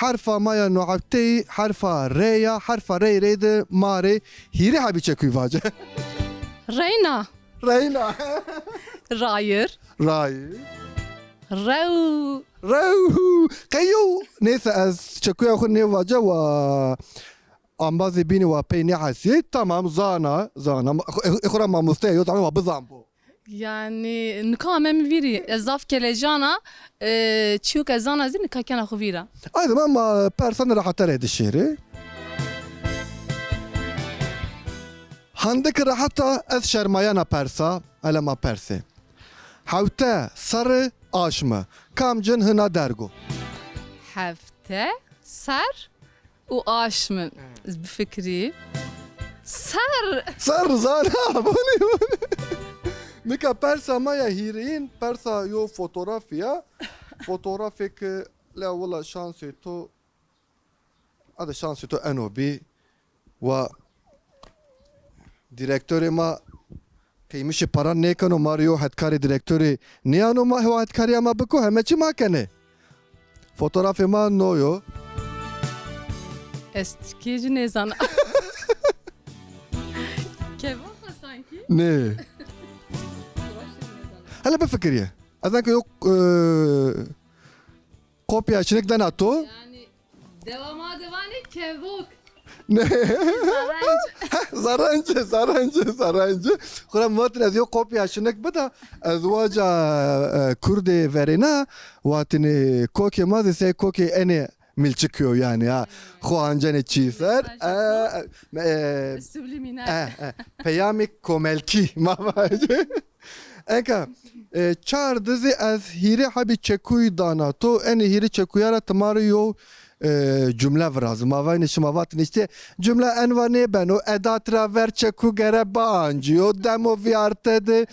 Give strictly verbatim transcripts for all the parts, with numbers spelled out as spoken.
Herfa ma ya no hefteyî herfa R ya. Herfa R rê de ma rê hîrê hebî çekuyî vace. Reyna. Reyna. Rayir. Rayir. Rew. Rew. Qey yew. Neyse ez çekuya xwu nêvace wa ambazê bînî wa pey nêhesîyê. Tamam zana, zana. Ê xwu ra mamoste yo, zana wa bizan bo. Yanî nika ame mi vîrî. Ez zaf kelecan a, e, çîyo ke zana zî nika kena xwu vîra. Ay zaman ma persa nirehete rê dişêrê. Handikî rehet a, ez şermayena persa, ele ma persê. Hewte, serri, aşmi. Kamcin hina derg o? Hefte, ser û aşmi. Ez bifikirî. Ser! Ser, zana, bonî, bonî. Nika persa ma ya hîrêyin, persa yo fotografî ya. Fotografêk la wila şansê to Ade şansê to eno bî. Wa dîrektorê ma qeymişê paran nêkeno, ma rê yo hetkarê dîrektorî nêano, ma hewa hetkarîya ma biko, heme çî ma kenê. Fotografê ma no yo. Ez tirkî jî nêzana. Kevok a sankî? Nê. Hele bifikirîye. Ez enka yo, e, kopya şinik dena to. Yanî Dewama de vanê kevok. Zarenci, zarenci, zarenci. Xura mi vatine ez yo kopya şinik bida. Ez waca, e, kurdê verêna, vatine kokê ma zî sey kokê enê milçik yo yanî ha. Xo ancenê çî ser. E, e, e, Subliminal. E, e, peyamê komelkî ma vajê. Enka, e, çar di zî ez hîrê hebî çekuy dana to. Enê hîrê çekuya ra ti ma rê yo, e, cumle virazî. Ma vayne şima vat niştî. Cumle enva nêbeno. Eda tira ver çeku gere biancîyo. Demo vîyarte de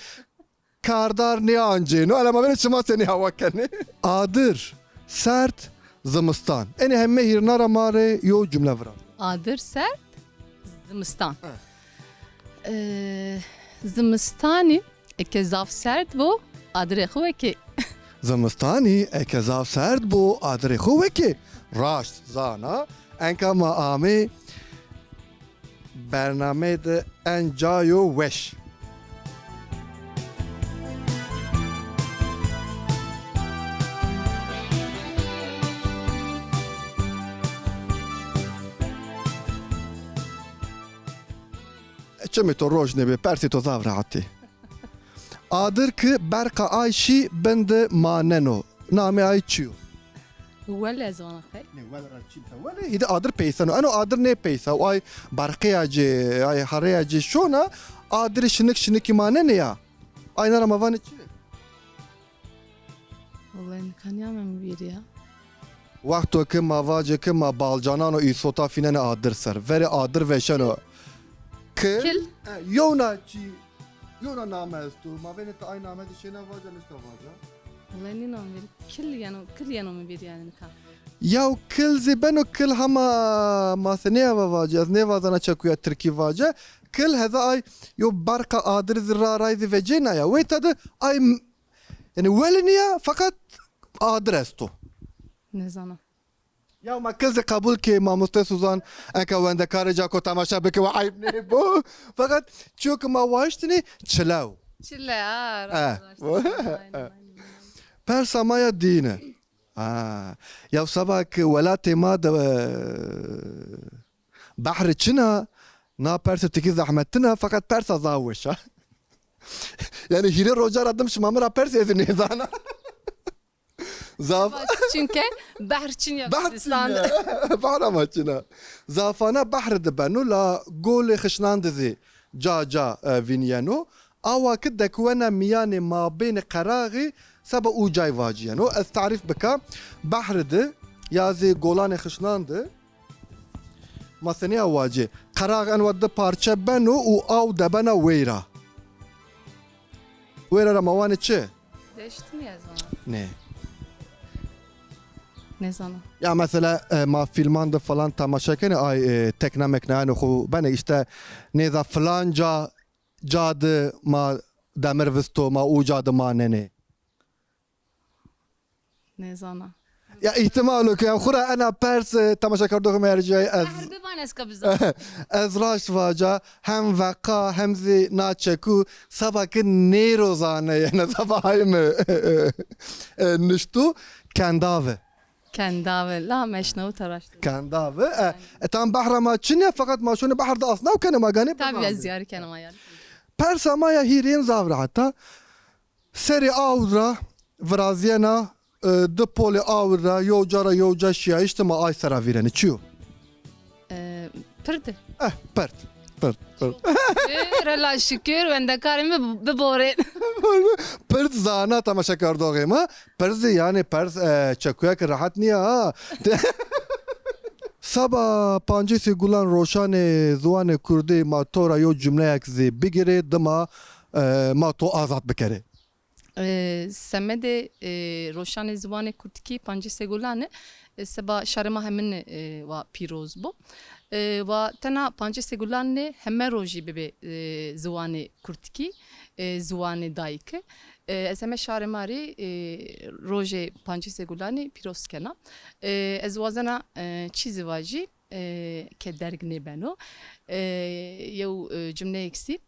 kardar nêancêno. Ela ma vêne şima senî hewa kenê. Adir, serd, zimistan. Enê heme hîrna ra ma rê yo cumle virazî. Adir, serd, zimistan. E, zimistanî eke zaf serd bo, adirê xo wekê. Zimistanî eke zaf serd bo, adirê xo wekê. Raşt zana. Enka ma amê bernameyê de en cayo weş. Çimê to roj nêbê, persê to zaf rehet ê. Adir ki berqa ay şî bin de maneno. Namê ay çi yo? Wele zana qey. Nê, wele ra çi mesela? Wele hîdî adir peyseno. Eno adir nêpeysa. Ay berqeya ci, ay herreya ci şona, adirî şinik şinikî manenê ya. Ayna ra ma vanê çi? Wele nika nîyame mi vîrî ya. Wexto ki ma vacê ki ma balcanano îsota fînenê adir ser. Verê adir veşeno. Ki, kil. E, yewna çi, yewna name esto. Ma vênê ti ay name de şêna vaca, nişka vaca. Wele nîno mi vîrî. Kil yeno, kil yeno mi vîrî yanî nika. Yaw kil zî beno, kil hema ma senî eva vace. Ez nêvazena çekuya tirkî vace. Kil heza ay yo berqa adir zî ra ray zî vecêna ya. Weyta de ay Yanî wele nîya, feqet adir esto. Nêzana. Ya ma kil zî qebul kê, mamoste Suzan, enka wendekarê ca ko temaşe bike wa eyb nêbo. Feqet çiyo ke ma waştinî çilew. Çile, ha, rast, rast. Persa ma ya dîne. Ha. Ya seba ke welatê ma de, e, behri çin a, na perse tikî zehmetin a, feqet persa zaf weş a. Yanî hîrê roja ra dim şima mi ra persê, ez zî nêzana. Zaf. Çunke behr çin ya Kurdistan de. Behr ama çin a. Zafana behri de beno la golê xişnan de zî ca ca, e, vînîyeno. Awa ki dekuwena mîyanê mabênê qeraxî seba ucay vacîyeno. Ez tarîf bika. Behri de ya zî golanê xişnan de Ma senî ya wacê? Qerax enwa di parçe beno û aw debena weyra. Weyra ra ma wanê çi? Deşt mi ez vana? Nê. Nêzana. Ya mesela, e, ma fîlman de falan temaşe kenê, ay, e, tekna mekna, yanî xo benê îşte nêza filanca ca de ma demir visto, ma uca de manenê. Nêzana. Ya îhtîmalo ke em xwu ra ena pers, e, temaşekerdoxê ma ercîyayî ez. Her bivan ez ka bizan. Ez raşt vaca, hem veqa hem zî na çekû seba ki nêro zaneyene, seba hay mi, e, niştu, kendavi. Kendavi, la meşnewta raşt. Kendavi. E, e, tam behra ma çin ya, feqet ma şonê behr de asnaw kenê, ma ganê. Tabii, ez ziyarî kenê ma yani. Persa ma ya hîrên zaf rehet a. Serê awir ra virazyena, e, di polê awir ra, yew ca ra yew ca şiyayîş de ma ay sera vîrenê. Çi yo? E, pirdi. Eh, pird. Pird, pird. Şükür, Ella şükür, wendekarê mi bi-, biborên. Pird zana temaşekerdoxê ma. Pird zî yanî pers, e, çekuya ki rehet nîya ha. Seba Pancêsê Gulan roşanê ziwanê kurdî ma to ra yew cumleyek zî bigirê, dima, e, ma to azad bikerê. E, semedê, e, roşanê ziwanê kurdkî Pancêsê Gulanî, e, seba şarê ma hemini, e, wa pîroz bo. E, wa tena Pancêsê Gulanî heme rojî bibê, e, ziwanê kurdkî, e, ziwanê dayîki. E, ez heme şarê ma rê, e, rojê Pancêsê Gulanî pîroz kena. E, ez wazena, e, çî zî vajî, e, ke derg nêbeno. E, yew, e, cumleyêk zî,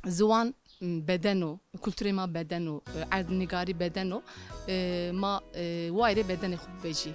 ziwan, m, beden o, kulturê ma beden o, e, erdnîgarî beden o. E, ma, e, wayirê bedenê xwu bivejî.